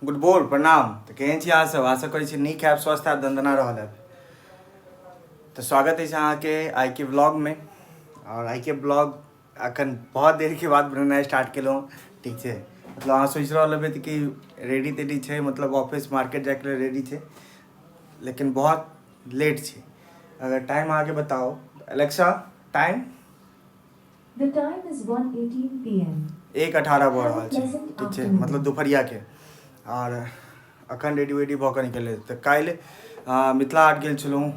Good बोर प्रणाम। तऽ केहन छी अहाँसभ? आशा करै छी नीक हैब, स्वस्थ हैब, दन्दना रहल हैब। तऽ स्वागत अछि अहाँके आइके ब्लॉगमे। आओर आइके ब्लॉग अखन बहुत देरके बाद बनेनाइ स्टार्ट केलहुँ, ठीक छै। मतलब अहाँ सोचि रहल हेबै कि रेडी तेडी छै, मतलब ऑफिस मार्केट जाइके लेल रेडी छै, लेकिन बहुत लेट छै। अगर टाइम अहाँके बताउ, Alexa time. The time is 1:18 PM. 1:18 भऽ Have a रहल छै, pleasant ठीक छै, afternoon. मतलब दुपहरियाके। आओर अखन रेडी वेडी भऽ कऽ निकललै। तऽ काल्हि मिथिला हाट गेल छलहुँ,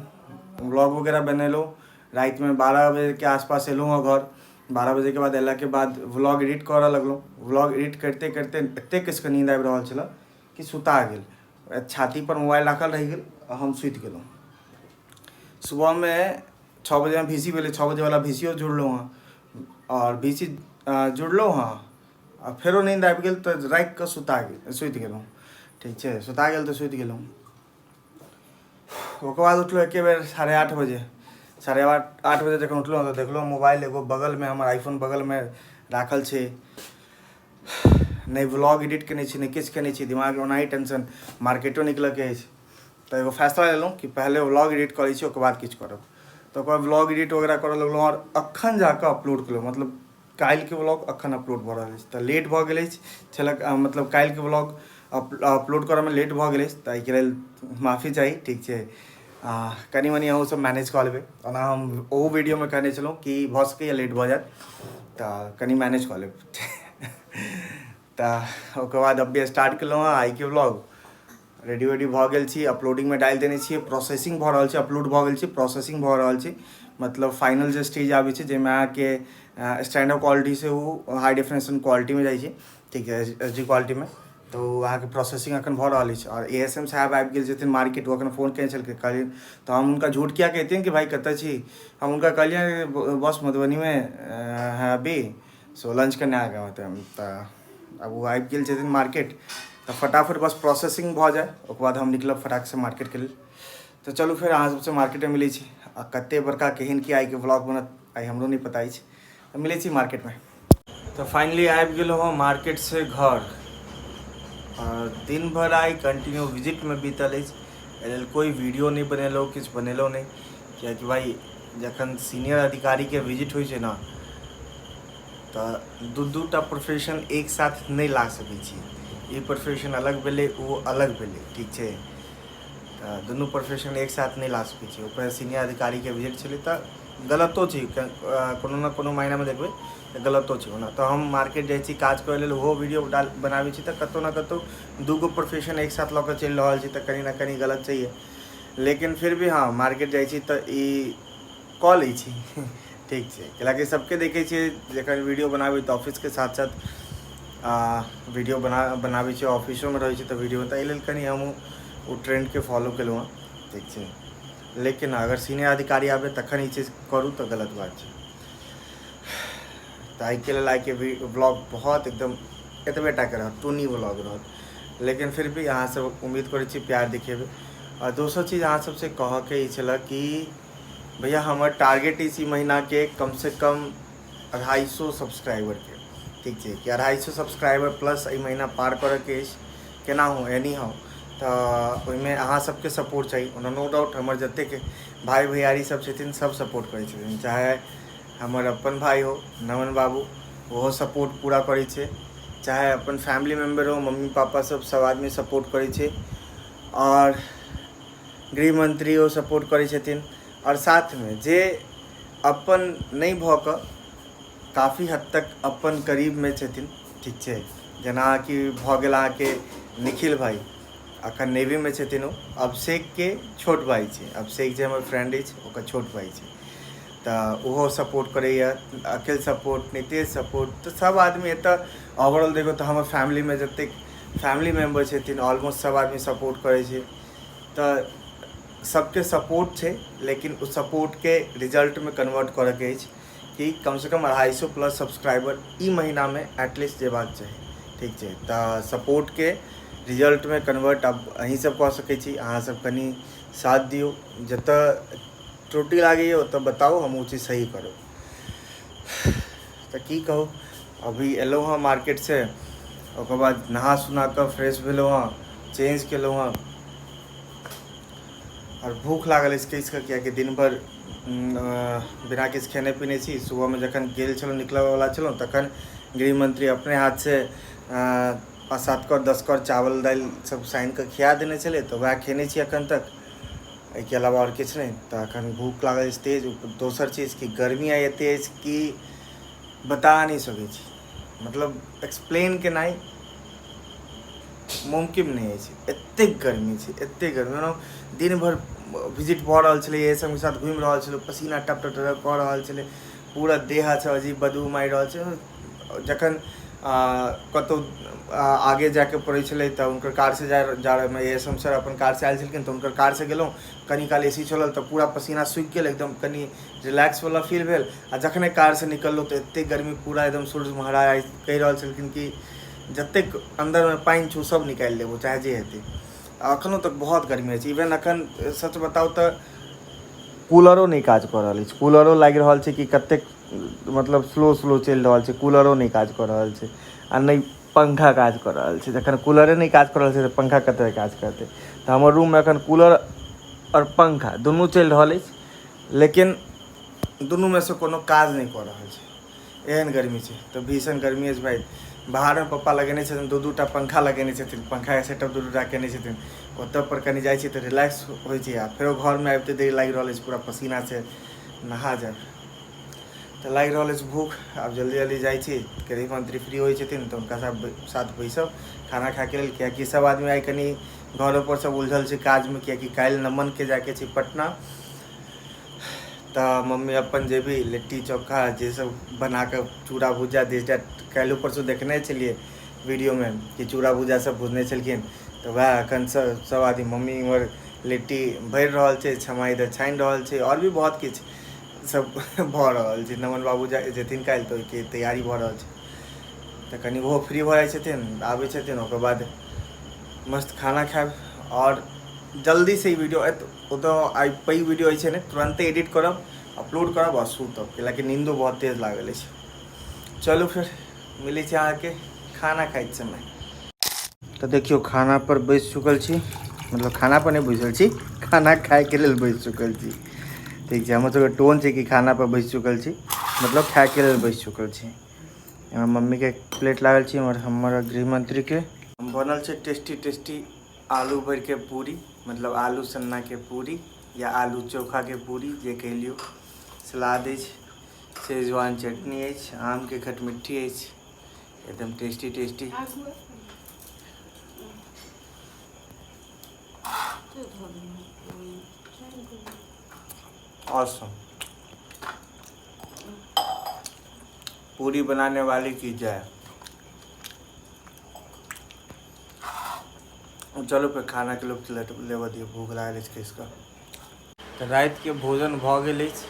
व्लॉग वगैरह बनेलहुँ। रातिमे 12 बजेके आसपास एलहुँ हँ घर। 12 बजेके बाद अयलाके बाद व्लॉग एडिट करऽ लगलहुँ। व्लॉग एडिट करिते करिते एतेक कसि कऽ नींद आबि रहल छलए कि सुता गेल। छातीपर मोबाइल राखल रहि गेल आ हम सुति गेलहुँ। सुबहमे 6 बजेमे भीसी भेलै, 6 बजेवला भीसियो जुड़लहुँ हँ आओर भीसी जुड़लहुँ हँ आ फेरो नींद आबि गेल, तऽ राखि कऽ सुता गेल, सुति गेलहुँ, ठीक छै। सुता गेल तऽ सुति गेलहुँ। ओकर बाद उठलहुँ एके बेर 8:30 बजे। 8:30 बजे जखन उठलहुँ तऽ देखलहुँ मोबाइल एगो बगलमे, हमर आईफोन बगलमे राखल छै। नहि व्लॉग एडिट केने छी, नहि किछु केने छी, दिमागमे ओनाही टेंशन, मार्केटो निकलऽके अछि। तऽ एगो फैसला लेलहुँ कि पहिले व्लॉग एडिट करै छी, ओकर बाद किछु करब। तऽ ओकर बाद व्लॉग एडिट वगैरह करऽ लगलहुँ आओर अखन जाकऽ अपलोड केलहुँ। मतलब काल्हिके व्लॉग अखन अपलोड भऽ रहल अछि, तऽ लेट भऽ गेल अछि छलक। मतलब काल्हिके व्लॉग अपलोड करऽमे लेट भऽ गेल अछि, तऽ एहिके लेल माफी चाही, ठीक छै। कनि मनि अहूँ सब मैनेज कऽ लेबै। ओना हम ओहू वीडियोमे कहने छलहुँ कि भऽ सकैए लेट भऽ जायत, तऽ कनि मैनेज कऽ लेब। तऽ ओकर बाद अभी स्टार्ट केलहुँ हँ आइके व्लॉग। रेडी वेडी भऽ गेल छी, अपलोडिंगमे डालि देने छियै, प्रोसेसिंग भऽ रहल छै। अपलोड भऽ गेल छै, प्रोसेसिंग भऽ रहल छै। मतलब फाइनल जे स्टेज आबै छै, जाहिमे अहाँके स्टैंडर्ड क्वालिटीसँ ओ हाई डेफिनेशन क्वालिटीमे जाइ छै, ठीक है, एच डी क्वालिटीमे, तऽ ओ अहाँके प्रोसेसिंग एखन भऽ रहल अछि। आओर ए एस एम साहब आबि गेल छथिन मार्केट। ओ एखन फोन केने छलखिन। कहलियै तऽ हम हुनका झूठ किया कहितियनि कि भाइ कतऽ छी? हम हुनका कहलियनि, बस मधुबनीमे है अभी, सो लंच करने आ गया। तऽ आब ओ आबि गेल छथिन मार्केट, तऽ फटाफट बस प्रोसेसिंग भऽ जाय, ओकर बाद हम निकलब फटाकसँ मार्केटके लेल। तऽ चलू फेर अहाँ सबसँ मार्केटमे मिलै छी। आ कते बड़का केहन की आइके व्लॉग बनत, आइ हमरो नहि पता अछि। तऽ मिलै छी मार्केटमे। तऽ फाइनली आबि गेलहुँ हम मार्केटसँ घर। आओर दिन भरि आइ कंटिन्यू विजिटमे बीतल अछि, एहि लेल कोइ वीडियो नहि बनेलहुँ, किछु बनेलहुँ नहि, कियाकि भाइ जखन सीनियर अधिकारीके विजिट होइ छै ने, तऽ दू दू टा प्रोफेशन एक साथ नहि ला सकै छी। ई प्रोफेशन अलग भेलै, ओ अलग भेलै, ठीक छै। तऽ दुनू प्रोफेशन एक साथ नहि ला सकै छी। ऊपर सीनियर अधिकारीके विजिट छलै, तऽ गलतो छै, कोनो ने कोनो मायनामे देखबै तऽ गलतो छै। ओना तऽ हम मार्केट जाइ छी काज करै लेल, ओहो वीडियो डाल बनाबै छी, तऽ कतहु ने कतहु दूगो प्रोफेशन एक साथ लऽ कऽ चलि रहल छी, तऽ कनि ने कनि गलत छैहे। लेकिन फिर भी हँ, मार्केट जाइ छी तऽ ई कऽ लै छी, ठीक छै। कैलाकि सबके देखै छियै जखन वीडियो बनाबै तऽ ऑफिसके साथ साथ वीडियो बनाबै छै, ऑफिसोमे रहै छै तऽ वीडियो। तऽ एहि लेल कनि हमहूँ ओ ट्रेंडके फॉलो केलहुँ हँ, ठीक छै। लेकिन अगर सीनियर अधिकारी आबै तखन ई चीज करू तऽ गलत बात छै। तऽ एहिके लेल आइके ब्लॉग बहुत एकदम एतबे टाके रहत, टूनी ब्लॉग रहत। लेकिन फिर भी अहाँ सब उम्मीद करै छी प्यार देखेबै। आओर दोसर चीज अहाँ सबसँ कहऽके ई छलए कि भैया हमर टारगेट अछि ई महीनाके कमसँ कम 250 सब्सक्राइबरके, ठीक छै, कि 250 सब्सक्राइबर प्लस एहि महीना पार करऽके अछि, केना हो, एनी how. तऽ ओहिमे अहाँ सबके सपोर्ट चाही। ओना नो डाउट हमर जतेक भाय भैयारी सब छथिन, सब सपोर्ट करै छथिन। चाहे हमर अपन भाय हो नमन बाबू, ओहो सपोर्ट पूरा करै छै। चाहे अपन फैमिली मेम्बर हो, मम्मी पापा सब, सब आदमी सपोर्ट करै छै। आओर गृहमंत्री ओ सपोर्ट करै छथिन। आओर साथमे जे अपन नहि भऽ कऽ काफी हद तक अपन करीबमे छथिन, ठीक छै, जेना कि भऽ गेल अहाँके निखिल भाइ, अखन नेवीमे छथिन ओ, अभिषेकके छोट भाइ छै। अभिषेक जे हमर फ्रेंड अछि, ओकर छोट भाइ छै, तऽ ओहो सपोर्ट करैए। अखिल सपोर्ट, नितेश सपोर्ट, तऽ सब आदमी एतऽ ओवरऑल देखू तऽ हमर फैमिलीमे जतेक फैमिली मेम्बर छथिन, ऑलमोस्ट सब आदमी सपोर्ट करै छै। तऽ सबके सपोर्ट छै, लेकिन ओ सपोर्टके रिजल्टमे कन्वर्ट करऽके अछि कि कमसँ कम 250 प्लस सब्सक्राइबर ई महीनामे एटलीस्ट जेबाक चाही, ठीक छै। तऽ सपोर्टके रिजल्टमे कन्वर्ट आब अहीँ सब कऽ सकै छी। अहाँ सब कनि साथ दियौ, जतऽ त्रुटि लागैए ओतऽ बताउ, हम ओ चीज सही करब। तऽ की कहू, अभी एलहुँ हँ मार्केटसँ। ओकर बाद नहा सुना कऽ फ्रेश भेलहुँ हँ, चेंज केलहुँ हँ आओर भूख लागल अछि कसिकऽ, किएकि दिन भरि बिना किछु खेने पीने छी। सुबहमे जखन गेल छलहुँ, निकलऽवला छलहुँ, तखन गृहमंत्री अपने हाथसँ 5-7 कौर 10 कौर चावल दालि सब सानिकऽ खिया देने छलै, तऽ वएह खेने छी एखन तक, एहिके अलावा आओर किछु नहि। तऽ एखन भूख लागल अछि तेज। दोसर चीज कि गर्मी आइ एते अछि कि बता नहि सकै छी, मतलब एक्सप्लेन केनाइ मुमकिन नहि अछि, एतेक गर्मी छै, एतेक गर्मी। ओना दिन भरि विजिट भऽ रहल छलै, एहि सबके साथ घुमि रहल छलै, पसीना टप टप टप कऽ रहल छलै, पूरा देह हाथ अजीब बदबू मारि रहल छै। जखन कतहु आगे जाइके पड़ै छलै तऽ हुनकर कारसँ जा रहलमे, ए एस एम सर अपन कारसँ आयल छलखिन तऽ हुनकर कारसँ गेलहुँ, कनि काल ए सी चलल तऽ पूरा पसीना सुखि गेल, एकदम कनि रिलैक्सवला फील भेल। आ जखने कारसँ निकललहुँ तऽ एतेक गर्मी, पूरा एकदम सूर्य महाराज कहि रहल छलखिन कि जतेक अन्दरमे पानि छौ सब निकालि देबौ, चाहे जे हेतै। आ एखनो तक बहुत गर्मी अछि, इवन एखन सच बताउ तऽ कूलरो नहि काज कऽ रहल अछि। कूलरो लागि रहल छै कि कतेक मतलब स्लो स्लो चलि रहल छै, कूलरो नहि काज कऽ रहल छै आ नहि पंखा काज कऽ रहल छै। जखन कूलरे नहि काज कऽ रहल छै तऽ पंखा कतऽ काज करतै? तऽ हमर रूममे एखन कूलर आओर पंखा दुनू चलि रहल अछि, लेकिन दुनूमे सँ कोनो काज नहि कऽ रहल छै, एहन गर्मी छै। तऽ भीषण गर्मी अछि भाइ। बाहरमे पप्पा लगेने छथिन, दू दूटा पंखा लगेने छथिन, पंखाके सेटअप दू दूटा केने छथिन, ओतऽ पर कनि जाइ छी तऽ रिलैक्स होइ छै। आ फेरो घरमे आबिते देरी लागि रहल अछि पूरा पसीनासँ नहा जायब। तऽ लागि रहल अछि भूख, आब जल्दी जल्दी जाइ छी, गृह मंत्री फ्री होइ छथिन तऽ हुनका साथ बैसब खाना खायके लेल, किएकि सब आदमी आइ कनि घरोपर सब उलझल छै काजमे, किएकि काल्हि नमनके जाइके छै पटना। तऽ मम्मी अपन जे भी लिट्टी चोखा जे सब बनाकऽ चूड़ा भुजा दिस that, काल्हि परसू देखने छलियै वीडियोमे कि चूड़ा भुजा सब भुजने छलखिन, तऽ वएह एखन सब आदमी, मम्मी इम्हर लिट्टी भरि रहल छै, क्षमा इधर छानि रहल छै, आओर भी बहुत किछु सब भऽ रहल छै। नमन बाबू जेथिन काल्हि तऽ ओहिके तैयारी भऽ रहल छै, तऽ कनि ओहो फ्री भऽ जाइ छथिन, आबै छथिन, ओकर बाद मस्त खाना खायब। आओर जल्दीसँ ई वीडियो ओतऽ आइ पैघ वीडियो अछि ने, तुरन्ते एडिट करब, अपलोड करब आओर सुतब, कैलाकि नींदो बहुत तेज लागल अछि। चलू फेर मिलै छी अहाँके खाना खाइत समय। तऽ देखियौ खाना पर बैसि चुकल छी, मतलब खाना पर नहि बैसल छी, खाना खायके लेल बैसि चुकल छी। ठीक छै, हमर सबके टोन छै कि खाना पर बैसि चुकल छी, मतलब खायके लेल बैसि चुकल छी। एम्हर मम्मीके प्लेट लागल छै, एम्हर हमर गृहमंत्रीके। बनल छै टेस्टी टेस्टी आलू भरिके पूरी, मतलब आलू सन्नाके पूरी या आलू चोखाके पूरी जे कहि लियौ। सलाद अछि, शेजवान चटनी अछि, आमके खटमिट्ठी अछि, एकदम टेस्टी टेस्टी। ऑसम। पूरी बनाने वाली की जय। चलू फेर खाना के लुत्फ लेबऽ दियौ, भूख लागल अछि कसिकऽ। तऽ रातिके भोजन भऽ गेल अछि,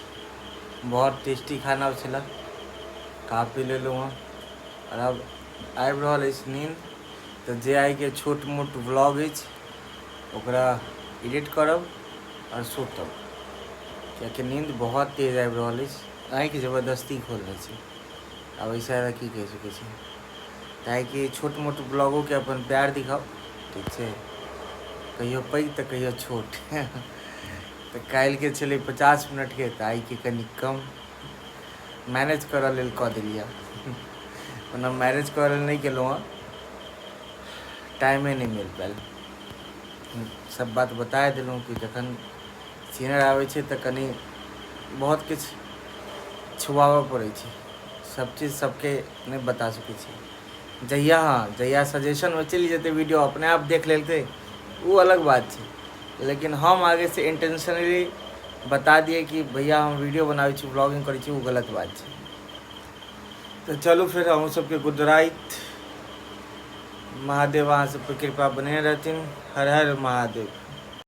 बहुत टेस्टी खाना छलै, खा पी लेलहुँ हँ आओर आब आबि रहल अछि नींद। तऽ जे आइके छोट मोट व्लॉग अछि ओकरा एडिट करब आओर सुतब, कियाकि नींद बहुत तेज आबि रहल अछि, आँखि जबरदस्ती खोलने छै, आब एहिसँ ज्यादा की कहि सकै छी। काहेकि छोट मोट ब्लॉगोके अपन प्यार दिखाउ, ठीक छै, कहियो पैघ तऽ कहियो छोट। तऽ काल्हिके छलै 50 मिनटके, तऽ आइके कनि कम मैनेज करऽ लेल कऽ देलियै, ओना मैनेज करऽ लेल नहि केलहुँ हँ, टाइमे नहि मिल पायल। सब बात बताए देलहुँ कि जखन सीनियर आबै छै तऽ कनि बहुत किछु छुआबऽ पड़ै छै, सब चीज सबके नहि बता सकै छी। जहिया हँ जहिया सजेशनमे चलि जेतै वीडियो अपने आप देख लेलकै ओ अलग बात छै, लेकिन हम आगेसँ इंटेंशनली बता दिए कि भैया हम वीडियो बनाबै छी, व्लॉगिंग करै छी, ओ गलत बात छै। तऽ चलू फेर अहूँ सबके गुड नाइट, महादेव अहाँ सबके कृपा बनेने रहथिन, हर हर महादेव।